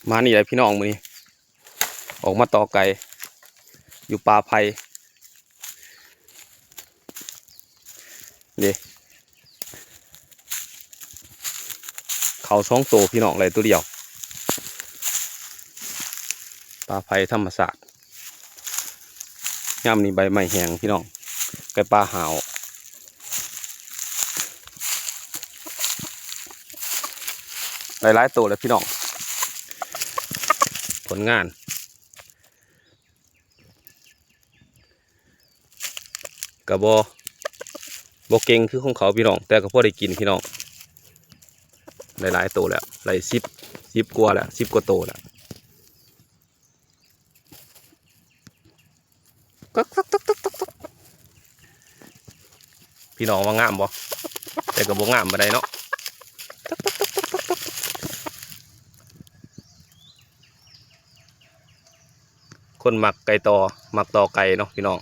ມານີ້ແຫຼະພີ່ນ້ອງ ມື້ນີ້ອອກມາຕໍ່ໄກ່ຢູ່ປ່າໄຜ່ເດ້. ເຂົ້າສອງໂຕພີ່ນ້ອງ ໄດ້ໂຕດຽວ. ປ່າໄຜ່ທຳມະຊາດ ຍາມນີ້ໃບໄມ້ແຫ້ງພີ່ນ້ອງ ໄກ່ປ່າຫາວ ໄດ້ຫຼາຍໂຕແລ້ວພີ່ນ້ອງ. ຜົນງານ ກະບໍ່ ບໍ່ເກັ່ງຄືຂອງເຂົາພີ່ນ້ອງ ແຕ່ກໍພໍໄດ້ກິນພີ່ນ້ອງ. ໄດ້ຫຼາຍໂຕແລ້ວ ໄດ້ສິບ ສິບກວ່າແລ້ວ ສິບກວ່າໂຕແລ້ວ. ກັກ ກັກ ກັກ ກັກ ກັກ ກັກ ພີ່ນ້ອງວ່າງາມບໍ່? ແຕ່ກໍບໍ່ງາມປານໃດເນາະ. ຄົນມັກໄກ່ຕໍ່ ມັກຕໍ່ໄກ່ເນາະພີ່ນ້ອງ.